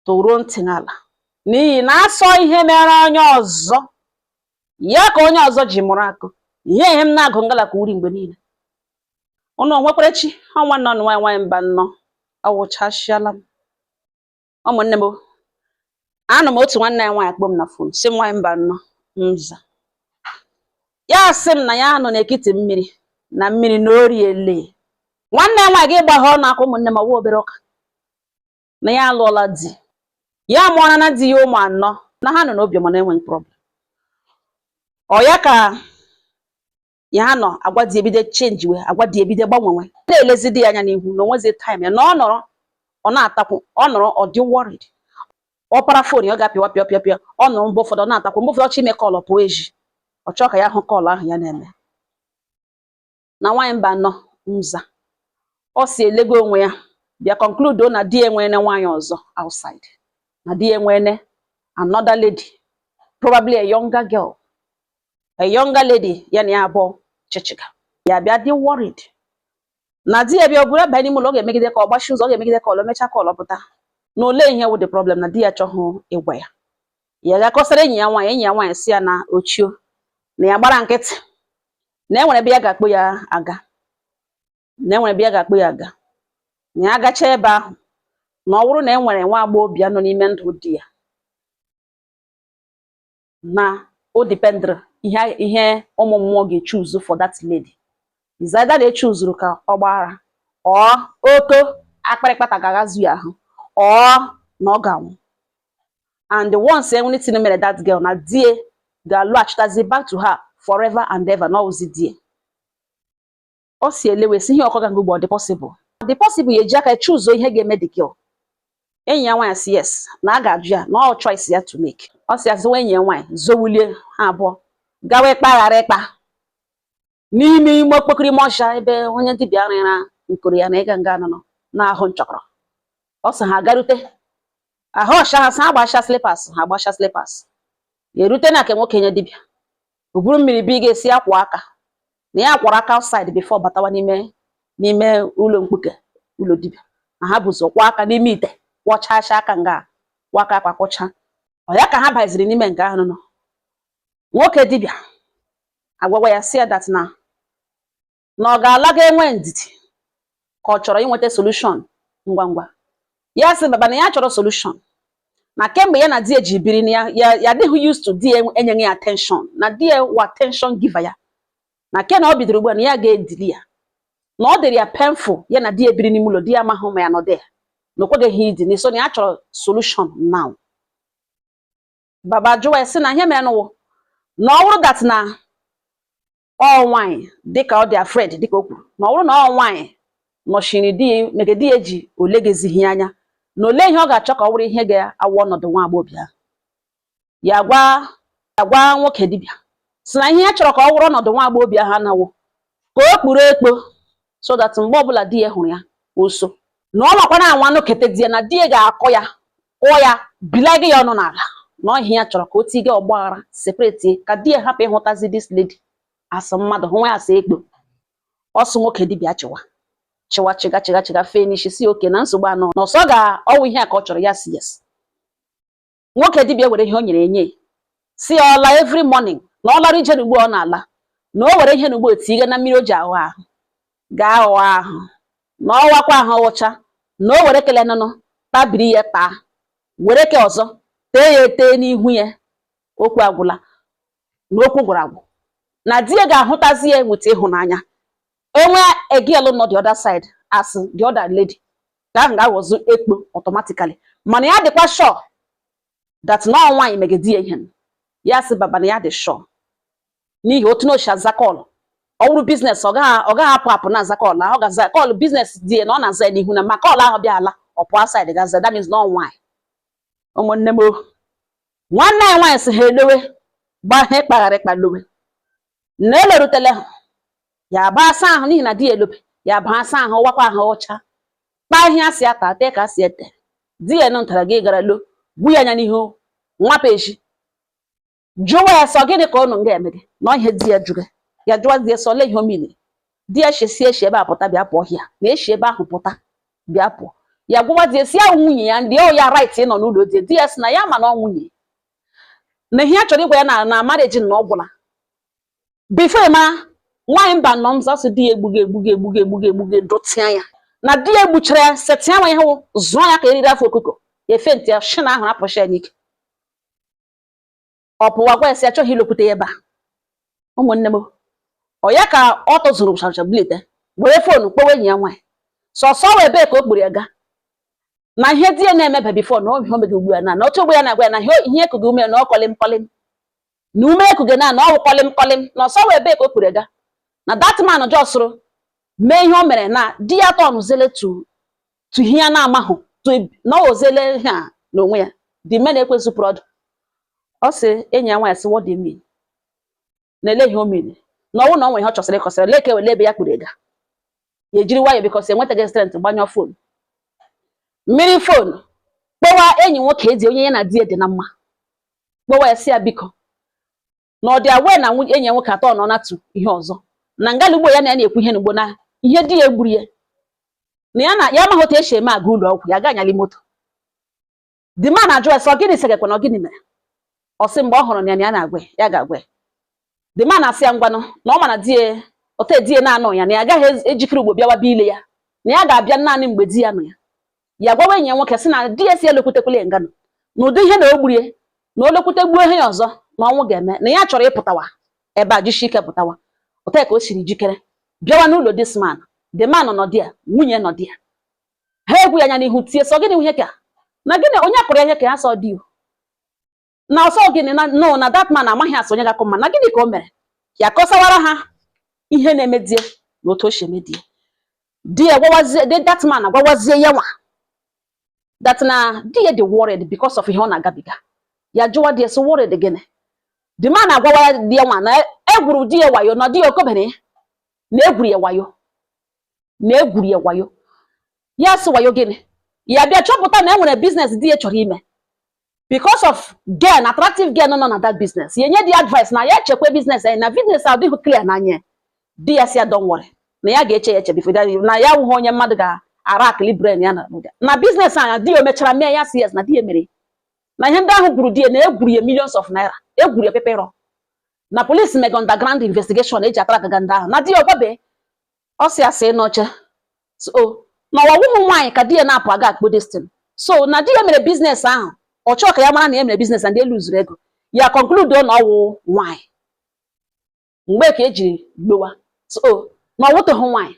Toruo ntị n'ala, n'ihi na asọ ihe mere onye ọzọ ya ka onye ọzọ ji mụrụ akụ. Ihe ihe m na-agụ ngala ka uri mgbe niile. Ụnụ nwekwara chi ọnwa nọ nwaanyị nwaanyị mba nnọọ awụchasịala m. Ụmụnne m, anụ m otu nwanne ya nwaanyị kpọọ m na phone, si m, "Nwaanyị mba nnọọ." Nza ya, sị m na ya nọ n'ekiti mmiri na mmiri na ori ele. Nwanne ya nwaanyị ga-ịgbagha ọnụ aka. Ụmụnne m, ọwa obere ụka na ya alụọla di, ya mụọra na di ya ụmụ anọ, na ha nọ n'obiọma na enweghị problem. Ọ ya ka ya nọ agwa di ebido change we, agwa di ebido gbanwewe, na-elezi di ya anya n'ihu na onwezi time ya na ọ nọrọ ọ na-atakwu, ọ nọrọ ọ dị worried, ọ para phone ya ọ ga-apịwa pịa pịa pịa. Ọ nọrọ mgbe ụfọdụ ọ na-atakwu, mgbe ụfọdụ ọ chọ ime call, pụọ eji ọ chọọ ka ya hụ call ahụ ya na-eme na nwaanyị mba anọ. Nza ọ si elego onwe ya bịa conclude na di ya enwene nwaanyị ọzọ outside, na di ya enwene another lady, probably a younger girl, a younger lady ya na ya abụọ chichiga. Ya bịa dị worried na di ya bịa ọ bụrụ abanye n'ime ụlọ, ọ ga-emegide ka ọ gbachi ụzọ, ọ ga-emegide ka ọ mechaa ka ọ pụta na olee ihe wụ the problem, na di ya chọghị ịgwa ya. Ya ga-akọsara enyi ya nwaanyị. Enyi ya nwaanyị si ya na ochio na ya gbara nkịtị, na enwere ebe ya ga-akpọ ya aga, na enwere ebe ya ga-akpọ ya aga, na ya gacha ebe ahụ, na ọ bụrụ na e nwere nwa agbọghọbịa nọ n'ime ndụ di ya, na o dependịrị ihe ihe ụmụ mmụọ ga-echuzu for that lady is either na echuzuru ka ọ gbara or oto akpịrịkpata ga-aghazu ya ahụ or na ọ ga-anwụ. And once anything mere that girl, na die ga-alọghachitazi back to her forever and ever, na ọwụzi die. Ọ si elewe si ihe ọkọ ga ugbo ọ dị possible, ọ dị possible ya eji aka chuzo ihe ga-eme the girl. Enyi ya nwaanyị si yes, na a ga-ajụ ya na ọ choice ya to make. Ọ si ya zowe enyi ya nwaanyị, zowulie ha abụọ gawa ịkpa ghara ịkpa n'ime ime okpokoro ime ọsha ebe onye dibịa rịra nkoro ya na ịga nga nọ n'ahụ nchọkọrọ. Ọ sị ha garute ahụ ọsha, ha sị ha gbasha slippers, ha gbasha slippers, ya erute na nke nwoke nye dibịa o buru mmiri bi ga-esi akwa aka na ya kwọrọ aka outside before batawa n'ime ụlọ mkpuke ụlọ dibịa, na ha bụzọ kwọ aka n'ime ite, kwọchacha aka nga kwọ aka akwa kwọcha. Ọ ya ka ha baziri n'ime nke ahụ nọ nwoke dibịa agwawa ya, si ya that na ọ ga-alaga enwe ndidi ka ọ chọrọ inweta solution ngwa ngwa. Ya sị baba na ya chọrọ solution, na kemgbe ya na di ya ji biri na ya ya ya adịghị used to di ya enyeghị ya attention, na di ya wa attention giver ya, na ke na ọ bidoro ugbu a na ya ga-edili ya, na ọ dịrị ya painful ya na di ya biri n'ime ụlọ, di ya amaghị ma ya nọ there, na o kweghị idi na so na ya chọrọ solution now. Baba jụwa ya sị na ihe mere n'ụwa na ọ bụrụ that na ọ nwaanyị dịka ọ dị afraid, dịka o kwuru na ọ bụrụ na ọ nwaanyị nọchiri di ya mege di ya ji olegezighị anya, na olee ihe ọ ga-achọ ka ọ bụrụ ihe ga-awụ ọnọdụ nwa agbọghọbịa ahụ. Ya gwa nwoke dibịa sị na ihe ya chọrọ ka ọ wụrụ ọnọdụ nwa agbọghọbịa ahụ anawo ka o kpuru ekpo, so that mgbe ọbụla di ya hụrụ ya oso na ọ makwa na anwa nokete di ya, na di ya ga-akọ ya kụọ ya bilaga ya ọnụ n'ala, na ọ ihe ya chọrọ ka o tiga ọgbaghara separate, ka di ya hapụ ịhụtazi this lady asụ mmadụ hụ ya asụ ekpo. Ọsụ nwoke dibịa chịwa chịwa chịga chịga chịga fee n'isi, si oke na nsogbu anọ na ọsọ ga ọwụ ihe a ka ọ chọrọ. Ya si yes. Nwoke dibịa were ihe o nyere enye si ya ọla every morning, na ọ lara ije n'ugbo ọ na-ala, na o were ihe n'ugbo tiga na mmiri o ji ahụ ahụ gaa ghọọ ahụ, na ọ wakwa ahụ ụcha, na o were kele nụnụ tabiri ya taa, were ke ọzọ tee ya etee n'ihu ya. Okwu agwụla na okwu gwụrụ agwụ, na di ya ga-ahụtazi ya nweta ịhụnanya enwe a girl nọ the other side as the other lady ka ahụ ga-aghọzi ekpo automatically. Mana ya dịkwa sure that na ọ nwaanyị mege di ya ihe. Ya sị baba na ya dị sure n'ihi otu na osi aza call, ọ bụrụ business ọ gaghị apụ apụ na-aza call ahụ, ọ ga-aza call business di ya na ọ na-aza ya n'ihu, na ma call ahụ bịa ala ọ pụọ side gaza. That means na ọ nwaanyị. Ụmụnne m o, nwanne ya nwaanyị sị ha elowe gbaa ihe kpaghara ịkpa lowe na elerutele ha, ya baa asa ahụ n'ihi na di ya elobe ya baa asa ahụ wakwa ahụ ọcha kpaa ihe asị ata ate ka asị ete. Di ya nụtara gị gara lo gbu ya anya n'ihu nwapụ echi jụwa ya sọ gịnị ka ụnụ ga-eme gị na ihe di ya jụrụ ya, jụwa di ya sọ ole ihe o mere di ya shesi eshi ebe a pụta bịa pụọ hịa na eshi ebe ahụ pụta bịa pụọ. Ya gwawa di ya si ya nwunye ya ndị ọ ya right ịnọ n'ụlọ di. Di ya sị na ya ma na ọ nwunye na ihe ya chọrọ ịgwa ya na marriage na ọ gwụla. Before ma nwaanyị mba nọ nzọ sị di ya egbugo egbugo egbugo egbugo egbugo dụtịa ya na di ya egbuchara ya, setịa nwa ihe zụọ ya ka eriri afọ ọkụkọ ya efe ntị ya shi na ahụ apụcha ya n'ike. Ọ pụwa gwa ya sị achọghị ilokwute ya ebe a. Ụmụnne m, ọ ya ka ọ tụzuru chacha bilite were phone kpọwa enyi ya nwaanyị sọsọ wee ebee ka o kpuru ya gaa na ihe di ya na-emebe before na ihe o mege ugbu a na otu ogbe ya na-agwa ya na ihe ekuge ume na ọ kọlịm kọlịm na ume ekuge na ọ wụ kọlịm kọlịm na ọsọ wee ebee ka o kpuru ya gaa na that man jọsụrụ mee ihe o mere na di ya tọnụzele tu ihe ya na-amahụ to na ozele ihe a n'onwe ya. The men ekwesịpụrụ ọdụ. Ọ sị enyi ya nwaanyị sị, "What do you mean?" Na ele ihe o mean na ọnwụ na ọ nwere ihe ọ chọsịrị ịkọsịrị leke wele ebe ya kpuru ịga ya ejiri nwayọ because enwetaghị strength gbanyụọ phone mmiri phone kpọwa enyi nwoke dị onye ya na di ya dị na mma, kpọwa ya sị ya biko na ọ dị aware na nwunye enyi ya nwoke atọ nọ na-atụ ihe ọzọ na ngala ugbo ya na ya na-ekwu ihe n'ugbo na ihe di ya egburu ya na ya na ya amaghị otu esi eme aga ụlọ ọgwụ ya ga anyali moto. The man ajụ ya sị ọ gịnị segekwa na ọ gịnị mere. Ọ sị mgbe ọ hụrụ na ya na ya na-agwa ya, ya ga-agwa ya. The man asị ya ngwanụ na ọ ma na di ya ote di ya na-anọ ya na ya agaghị ejikere ugbo bịawa bịa ile ya na ya ga-abịa naanị mgbe di ya nọ ya. Ya gwawa enyi ya nwoke sị na di ya si elokwutekwala ya nganụ na ụdị ihe na o gburie na o lokwute gbuo ihe ya ọzọ na ọnwụ ga-eme na ya chọrọ ịpụtawa ebe a jishi ike pụtawa. Ote ka o siri jikere bịawa n'ụlọ this man. The man nọ di ya, nwunye nọ di ya, ha egwu ya anya n'ihu tie sọ gịnị ihe ka na gịnị onye kụrụ ya ihe ka ya sọ di na ọsọ gịnị na no na that man amaghị asị onye ga-akụ mma na gịnị ka o mere. Ya kọsawara ha ihe na-eme die na otu o si eme die. Di ya gwawazie that man agwawazie ya nwa that na di ya dị worried because of ihe ọ na-agabiga. Ya jụwa di ya sị worried gịnị. The man agwawa di ya nwa na egwuru di ya wayo na di ya okobere ya na egwuru ya wayo na egwuru ya wayo. Ya sị wayo gịnị. Ya bịa chọpụta na e nwere business di ya chọrọ ime because of girl, attractive girl nọ na that business. Ya nye di advice na ya echekwa business ya na business adịghị clear n'anya ya. Di ya si ya don't worry na ya ga-eche ya eche before na ya awụghị onye mmadụ ga-ara akili brain ya na business a. Di ya o mechara mee ya si yes, na di ya mere na ihe ndị ahụ gwuru di ya na egwuru ya millions of naira, egwuru ya pepero na police mega underground investigation eji atara agaga ndị ahụ na di ya ọgwabe. Ọ si asị n'oche so na ọwa ụmụ nwaanyị ka di ya na-apụ aga akpọ destin so na di ya mere business ahụ. Ọ chọọ ka ya mara na ya mere business and elu zuru ego ya conclude na ọwụ nwaanyị mgbe ka ejiri gbowa so na ọwụtụghị nwaanyị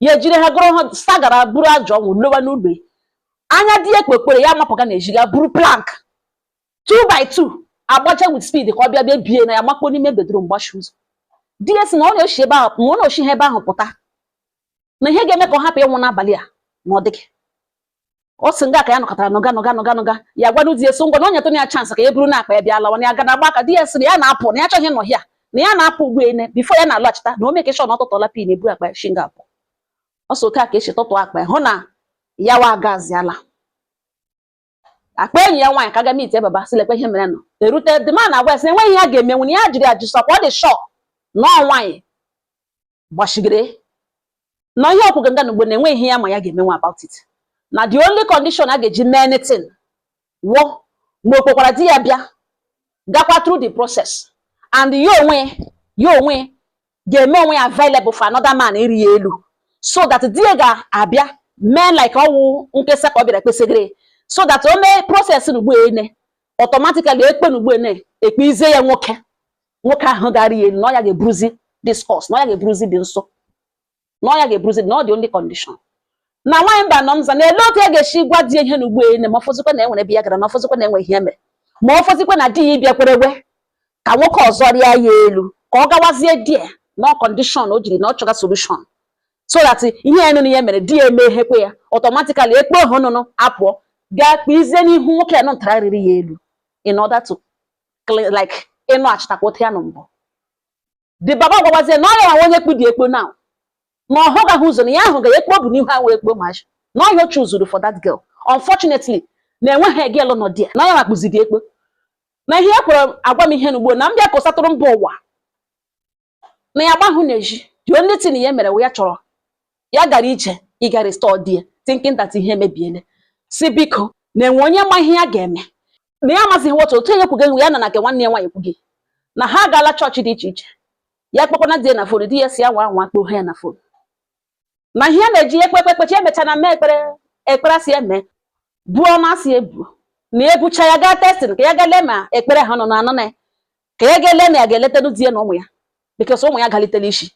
ya ejiri ha gụrụ ha sagara buru ajọ ọnwụ lowa n'ụlọ ya. Anya di ya kpekpere ya mapụga na ejiga buru plank 2 by 2 agbacha with speed ka ọ bịa bịa bie na ya makpuo n'ime bedroom gbachi ụzọ. Di ya sị na ọ na-eshi ebe ahụ ma ọ na-oshi ha ebe ahụ pụta na ihe ga-eme ka ọ hapụ ịnwụ n'abalị a na ọ dịghị. Ọ sị nga ka ya nọkọtara nọga nọga nọga nọga ya gwanụ di ya so ngwa na o nyetụ ya chance ka ya buru na akpa ya bịa lawa na ya ga na-agba aka. Di ya sịrị ya na-apụ na ya achọghị ịnọ hịa na ya na-apụ ugbu ene before ya na-alọghachita na o make sure na ọ tụtụla pin ebu akpa ya shinga apụ. Ọ sị oke a ka esi tụtụ akpa ya hụ na ya wa agaziala akpa enyi ya nwaanyị ka ga meet baba sị lekwa ihe mere nọ erute. The man agwa ya sị enweghị ihe a ga-emenwu na ya jiri ajụ sọkwa ọ dị sure na ọ nwaanyị gbachigere na ihe ọkwụga nga n'ugbo na enweghị ihe ya ma ya ga-emenwu about it, na the only condition a ga-eji mee anything wụ mgbe o kwekwara di ya bịa gakwa through the process and ya onwe ga-eme onwe ya available for another man iri ya elu so that di ya ga-abịa mee like ọwụ nkesa ka ọ bịara kpesịgịrị so that o mee process n'ugbo ene automatically ekpe n'ugbo ene ekpe izie ya nwoke nwoke ahụ gara ya elu na ọ ya ga-eburuzi discourse na ọ ya ga-eburuzi dị nso na ọ ya ga-eburuzi na ọ dị only condition. Na nwaanyị mba nọ nza na ele otu ya ga-esi gwa di ya ihe n'ugbo ene ma ọ fọzikwa na enwere ebe ya gara na ọ fọzikwa na enwe ihe mere ma ọ fọzikwa na di ya ịbịakwere we ka nwoke ọzọ rịa ya elu ka ọ gawazie di ya na condition o jiri na ọ chọga solution so that ihe ya nụnụ ya mere di ya emeghekwe ya automatically ekpe ohu nụnụ apụọ gaa kpizie n'ihu nwoke ya nọ ntara riri ya elu in order to clean like ịnụ achitakwa otu ya nọ mbụ. The baba gwawazie na ọ ya onye kpu dị ekpo now na ọ hụgaghị ụzọ na ya ahụ ga ekpo bụ n'ihu ahụ ekpo machi na ọhịa o chuzuru for that girl. Unfortunately na enweghị girl nọ there na ya makpụzidi ekpo na ihe e kwere agwa m ihe n'ugbo na m bịa kọsatụrụ mba ụwa na ya gbahụ na-eji. The only thing ya mere wụ ya chọrọ ya gara ije ịga restore di ya. Thinking that ihe emebiele. Si biko, na-enwe onye ma ihe ya ga-eme, na ya amazighị otu otu enyekwughị ya na na nke nwanne ya nwaanyị kwughị na ha agaala chọọchị dị iche iche. Ya kpọkwana di ya na phone, di ya si ya nwa anwa kpoo ya na phone, na ihe ya na-eji ekpe ekpe ekpechi emecha na mee ekpere, ekpere asị eme buo ọnụ asị ebu na ebucha ya gaa testing, ka ya gaa lee ma ekpere ha nọ na anọ na ya, ka ya gaa lee na ya ga-eletanu di ya na ụmụ ya, because ụmụ ya galitela isi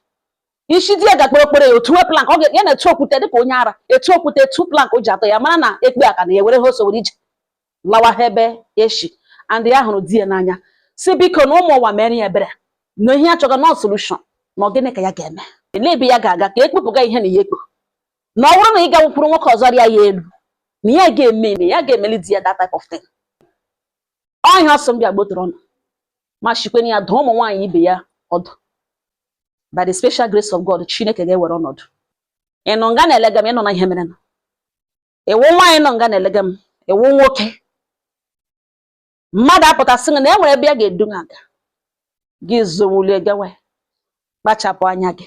isi. Di ya ga-akpere okpere ya otu plank ọ ya na-etu okwute dịka onye ara etu okwute etu plank o ji atọ ya mara na ekpe aka na ya were ha osowere ije lawa ha ebe eshi. And ya hụrụ di ya n'anya. Si biko, na ụmụ ụwa mere ya ebere, na ihe ya chọga no solution, na ọ gịnị ka ya ga-eme, elee ebe ya ga-aga ka ekpupụga ihe na ya ekpo, na ọ bụrụ na ị ga-awụkwuru nwoke ọzọ rịa ya elu, na ya ga-eme eme ya ga-emeli di ya that type of thing. Ọ ihe ọsọ m bịa gbotoro ọnụ ma shikweni ya dụọ ụmụ nwaanyị ibe ya ọdụ. By the special grace of God, Chineke ga-ewere ọnọdụ. Ị nọ nga na-elega m, ịnọ na ihe mere nụ iwu nwaanyị nọ nga na-elega m, iwu nwoke mmadụ apụtasị gị na e nwere ebe ya ga-edu gị aga, gị zowulie gawa. Kpachapụ anya gị,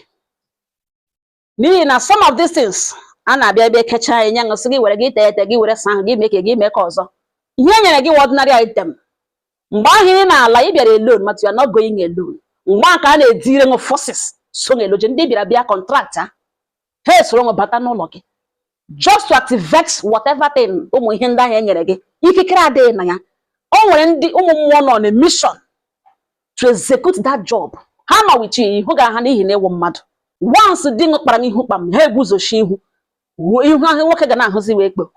n'ihi na some of these things a na-abịa ebe kecha ya nye ṅụsị gị, were gị tee ete gị, were saa ahụ gị, mee ka gị mee ka ọzọ ihe e nyere gị wụ ordinary item. Mgbe ahụ ị na-ala, ị bịara alone, but you are not going alone. Mgbe ahụ ka a na-edire ṅụ forces so eloje ndị bịara bịa contract ha, ha esoro ṅụ bata n'ụlọ gị just to activate whatever thing, ụmụ ihe ndị ahụ e nyere gị ikikere adịghị na ya. O nwere ndị ụmụ mmụọ nọ na mission to execute that job. Ha nọ with you, ihu ga ha n'ihi na ịwụ mmadụ. Once di ṅụ kpara m ihu kpam, ha eguzochi ihu ihu ahụ nwoke ga na-ahụzi wee kpo.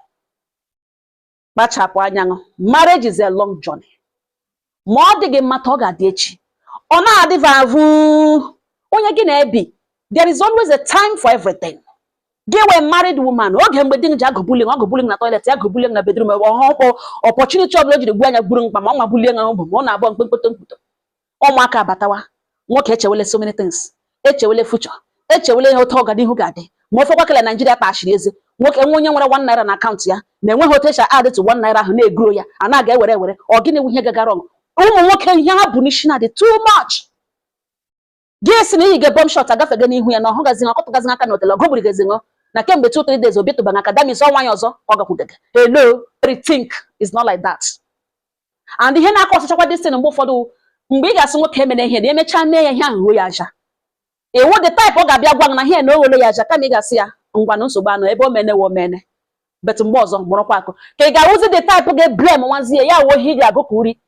Kpachapụ anya ṅụ. Marriage is a long journey. Ma ọ dị gị mma ta, ọ ga-adị echi, ọ na-adị vavu onye gị na-ebi. There is always a time for everything. Gị wee married woman, oge mgbe di gị ji agụbuli agụbuli na toilet, ya agụbuli na bedroom, ọhụkpọ opportunity ọbụla o jiri gbuo anya gburu mkpa, ma ọ ma bulie ṅa ụbụ, ma ọ na-abụọ mkpemkpete mkputo. Ụmụaka abatawa, nwoke echewele so many things, echewele future, echewele ihe otu ọganihu ga-adị. Ma ofekwa kele Naijiria kpachiri eze, nwoke nwe onye nwere ₦1 na akaụntụ ya na-enweghị otu esi add to ₦1 ahụ na-eguro ya, a na-aga ewere ewere. Ọ gịnị wụ ihe gagara ọgụ? Ụmụ nwoke, ihe ha bụ n'isi na dị too much. Gị si na iyi ga bomb shot agafego n'ihu ya na ọhụgazi, ọkọtụgazi aka na hotel, ọgụgburigazi ṅụ na kemgbe 2 3 days obietụbaghị aka. That means ọnwa ya ọzọ ka ọ gakwudege. Hello, rethink. Is not like that. And ihe na-akọ ọsịchakwa this thing, mgbe ụfọdụ mgbe ị ga-asị nwoke emene ihe na emechaa mee ya, ihe ahụ ruo ya aja, iwu the type ọ ga-abịa gwa gị na ihe na o were ya aja, kama ị ga-asị ya ngwa na nsogbu anọ ebe o mene wo mene bet, mgbe ọzọ mụrụkwa akụ ka ị ga-awụzi the type ga-eblame nwazie ya wuo ihe ị ga-agụ ka uri.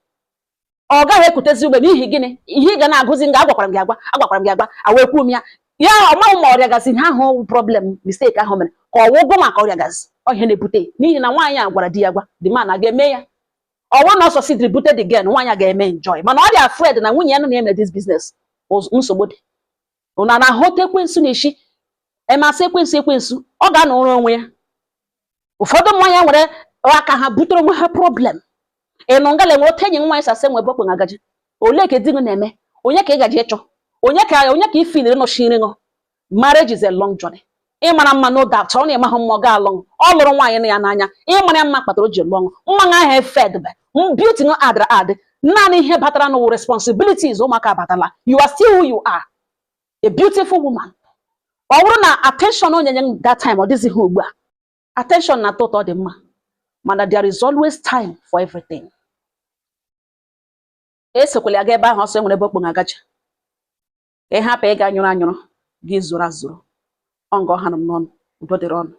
Ọ gaghị ekutezi ume. N'ihi gịnị? Ihe ị ga na-agụzi nga, agwakwara m gị agwa, agwakwara m gị agwa, awekwu m ya ya ọmaghị ma ọrịa gazi ihe ahụ, problem mistake ahụ mere ka ọ wụgụ maka ọrịa gazi. Ọ ihe na-ebute, n'ihi na nwaanyị a gwara di ya gwa the man a ga-eme ya. Ọ bụrụ na ọ succeed bute the girl, nwaanyị a ga-eme enjoy, mana ọ dị afraid na nwunye ya nọ na-eme this business. Nsogbu dị. Ụna na-ahụta ekwensu na-eshi emasị ekwensu, ekwensu ọ ga-anọrọ onwe ya. Ụfọdụ mmanya nwere aka ha butere onwe ha problem. Ị nọ ngala enwere otu enyi m nwaanyị sasị nwebe okpe agaji olee ka di gị na-eme, onye ka ị gaji ịchọ, onye ka ị filiri nọchiri ṅụ. Marriage is a long journey. Ịmara mma, no doubt, ọ na-eme mma, ọ ga-alụ. Ọ lụrụ nwaanyị na ya n'anya. Ịmara mma kpatara o ji lụọ mma ahụ efedbe beauty ṅụ adịrị adị. Naanị ihe batara n'ụwa, responsibilities, ụmụaka abatala. You are still who you are, a beautiful woman. Ọ bụrụ na attention onye nye that time ọ dịzighị ugbu a, attention na-atọ ụtọ, dị mma, mana there is always time for everything. Esokwala ya ga ebe ahụ ọsọ enwere ebe okpo agaja ka ị hapụ ịga anyụrụ anyụrụ gị zụrụ azụrụ. Ọ nga ọ hara m n'ọnụ. Udo dịrị ọnụ.